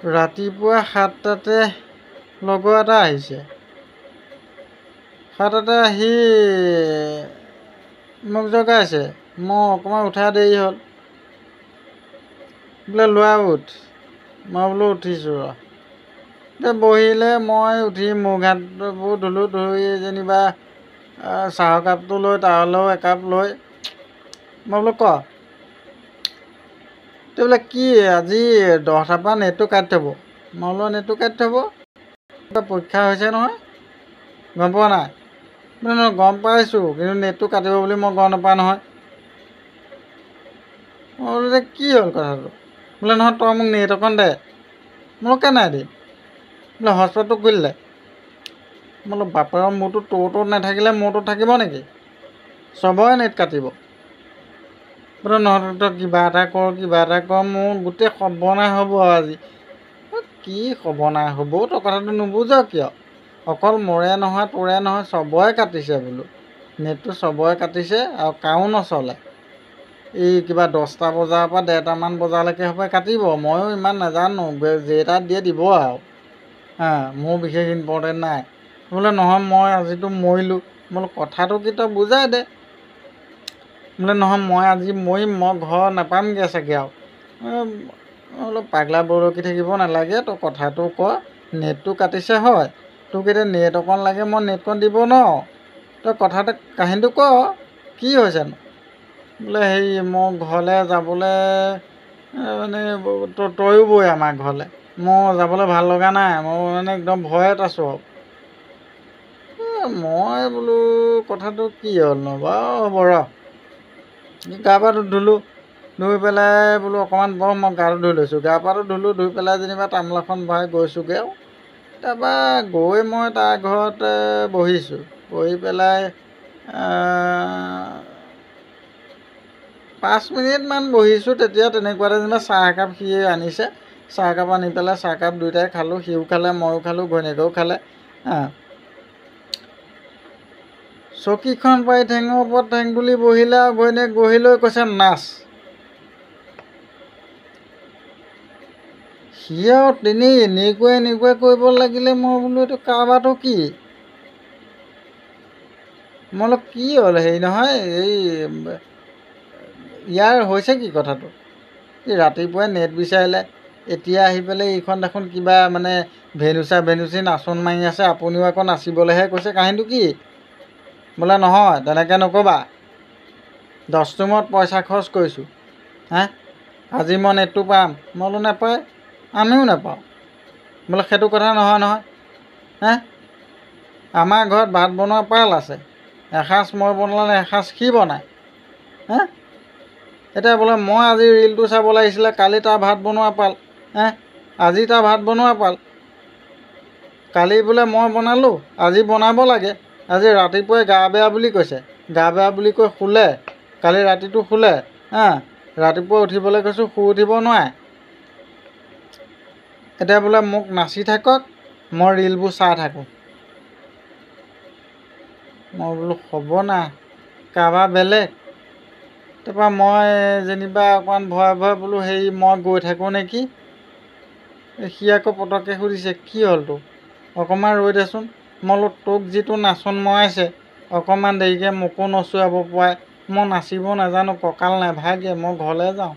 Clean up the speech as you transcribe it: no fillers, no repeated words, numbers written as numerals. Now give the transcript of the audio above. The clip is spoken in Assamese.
ৰাতিপুৱা 7টাতে লগৰ এটা আহিছে। 7টাতে আহি মোক জগাইছে, মই অকণমান উঠা দেৰি হ'ল। বোলে লোৱা উঠ। মই বোলো উঠিছোঁ ৰ। এতিয়া বহিলে, মই উঠি মুখ হাতবোৰ ধুলোঁ, ধুই যেনিবা চাহৰ কাপটো লৈ তালৈও একাপ লৈ মই বোলো ক। বোলে কি আজি 10টাৰ পৰা নেটটো কাটি থ'ব। মই বোলো নেটটো কাটি থ'ব, পৰীক্ষা হৈছে নহয়, গম পোৱা নাই? বোলে নহয় গম পাইছোঁ, কিন্তু নেটটো কাটিব বুলি মই গম নাপাওঁ নহয়। মই বোলো এতিয়া কি হ'ল কথাটো? বোলে নহয় তই মোক নেট অকণ দে। মই বোলো কেনে দিম? বোলে হটস্পটটো খুলি দে। মই বোলো বাপেৰৰ মোৰটো তোৰটোত নাথাকিলে মোৰটোত থাকিব নেকি? চবৰে নেট কাটিব। বোলে নহয় তই কিবা এটা কৰ, কিবা এটা কৰ, মোৰ গোটেই সৰ্বনাশ হ'ব আজি। কি সৰ্বনাশ হ'ব তই কথাটো নুবুজ কিয়? অকল মোৰে নহয় তোৰে নহয় চবৰে কাটিছে বোলো নেটটো, চবৰে কাটিছে আৰু কাৰো নচলে। এই কিবা 10টা বজাৰ পৰা 1:30মান বজালৈকে হ'বই কাটিব। ময়ো ইমান নাজানো, যেইটাত দিয়ে দিব আৰু, হা মোৰ বিশেষ ইম্পৰ্টেণ্ট নাই। বোলে নহয় মই আজিতো মৰিলোঁ। বোলো কথাটো কি তই বুজাই দে। বোলে নহয় মই আজি মৰিম, মই ঘৰ নাপামগৈ চাগে আৰু। অলপ পাগলা বৰকি থাকিব নালাগে, তই কথাটো ক। নেটটো কাটিছে হয়, তোক এতিয়া নেট অকণ লাগে, মই নেটকণ দিব নোৱাৰোঁ, তই কথাটো কাহিনীটো ক কি হৈছেনো। বোলে হেৰি মই ঘৰলৈ যাবলৈ মানে তয়ো বৈ আমাৰ ঘৰলৈ, মোৰ যাবলৈ ভাল লগা নাই, মই মানে একদম ভয়ত আছোঁ আৰু। মই বোলো কথাটো কি হ'লনো, বাৰু হ'ব ৰ। গা পাটো ধুলোঁ, ধুই পেলাই বোলো অকণমান বহ, মই গাটো ধুই লৈছোঁ। গা পাটো ধুলোঁ, ধুই পেলাই যেনিবা তামোল এখন ভৰাই গৈছোঁগৈ আৰু। তাৰপৰা গৈ মই তাৰ ঘৰত বহিছোঁ, বহি পেলাই 5 মিনিটমান বহিছোঁ। তেতিয়া তেনেকুৱাতে যেনিবা চাহ একাপ সি আনিছে। চাহ একাপ আনি পেলাই চাহকাপ দুয়োটাই খালোঁ, সিও খালে, ময়ো খালোঁ, ঘৈণীয়েকেও খালে। চকীখন পাৰি ঠেঙৰ ওপৰত ঠেং তুলি বহিলে আৰু ঘৈণীয়েক বহি লৈ কৈছে নাচ। সি আৰু তেনেই এনেকুৱা এনেকুৱা কৰিব লাগিলে। মই বোলো এইটো কাৰবাৰটো কি? মই বোলো কি হ'ল হেৰি নহয়, এই ইয়াৰ হৈছে কি কথাটো? এই ৰাতিপুৱাই নেট বিচাৰিলে, এতিয়া আহি পেলাই এইখন দেখোন কিবা মানে ভেনুচা ভেনুচি নাচোন মাৰি আছে, আপুনিও আকৌ নাচিবলৈহে কৈছে, কাহিনীটো কি? বোলে নহয় তেনেকৈ নক'বা, দস্তুমত পইচা খৰচ কৰিছোঁ, হা আজি মই নেটটো পাম। মই বোলো নাপায়, আমিও নাপাওঁ। বোলে সেইটো কথা নহয় নহয়, হে আমাৰ ঘৰত ভাত বনোৱা পাল আছে, এসাঁজ মই বনালে এসাঁজ সি বনায়, হে এতিয়া বোলে মই আজি ৰিলটো চাব লাগিছিলে, কালি তাৰ ভাত বনোৱা পাল, হে আজি তাৰ ভাত বনোৱা পাল, কালি বোলে মই বনালোঁ আজি বনাব লাগে, আজি ৰাতিপুৱাই গা বেয়া বুলি কৈছে, গা বেয়া বুলি কৈ শুলে, কালি ৰাতিটো শুলে, হা ৰাতিপুৱা উঠিবলৈ কৈছোঁ শুই উঠিব নোৱাৰে, এতিয়া বোলে মোক নাচি থাকক মই ৰিলবোৰ চাই থাকোঁ। মই বোলো হ'ব না কাৰোবাৰ বেলেগ। তাৰপৰা মই যেনিবা অকণমান ভয়ে ভয়ে বোলো হেৰি মই গৈ থাকোঁ নেকি। সি আকৌ পটককৈ সুধিছে কি হ'ল তোৰ, অকণমান ৰৈ দেচোন। মই বোলো তোক যিটো নাচোন মৰাইছে অকণমান দেৰিকৈ মোকো নচুৱাব পৰাই, মই নাচিব নাজানো, কঁকাল নাভাগে, মই ঘৰলৈ যাওঁ।